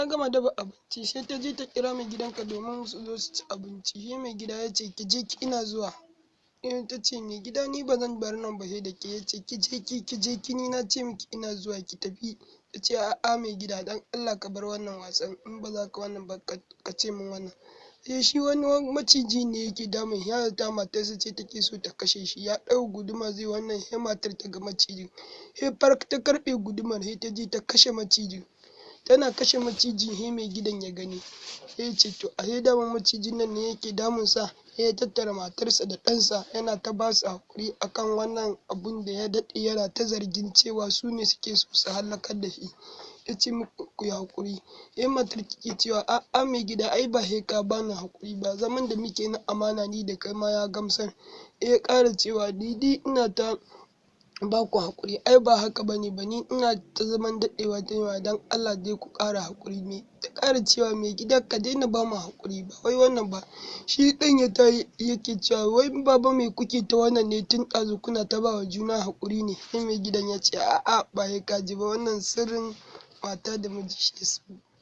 ta gama dafa abinci, sai ta je ta kira mai gidanka domin su zo su ci abinci. Sai mai gida ya ce, "Ki je ki, ina zuwa." In ta ce, "Mai gida, ni ba zan bar nan ba sai da ke." Ya ce, "Ki je ki, ki je ki, ni na ce miki ina zuwa, ki tafi." Ta ce, "A'a mai gida, dan Allah ka bar wannan wasan, in ba za ka wannan ba ka ce min wannan." Sai shi wani maciji ne yake damun ya ta, matarsa ce take so ta kashe shi. Ya ɗau guduma zai wannan, sai matar ta ga macijin, sai fark ta karɓe gudumar, sai ta je ta kashe macijin. Tana kashe macijin, sai mai gidan ya gani, sai ya ce, "To, a daman macijin nan ne yake damunsa." Sai ya tattara matarsa da ɗansa, yana ta ba su haƙuri akan wannan abun da ya daɗe yana ta zargin cewa su ne suke so su hallakar da shi. Ya ce muku, "Ku yi haƙuri." Sai matar take cewa, "A'a mai gida, ai ba sai ka bani haƙuri ba, zaman da muke na amana ni da kai ma ya gamsar." Ya ƙara cewa, "Ni dai ina ta ba ku haƙuri, ai ba haka ba ne ba, ni ina ta zaman daɗewa ta yawa, don Allah dai ku ƙara haƙuri." Me ta ƙara cewa, "Mai gida, ka daina ba mu haƙuri, ba wai wannan ba." Shi ɗan ya ta yake cewa, "Wai baba, me kuke ta wannan ne tun ɗazu, kuna ta ba wa juna haƙuri ne?" Sai mai gidan ya ce, "A'a, ba sai ka ji ba, wannan sirrin mata da miji shi su."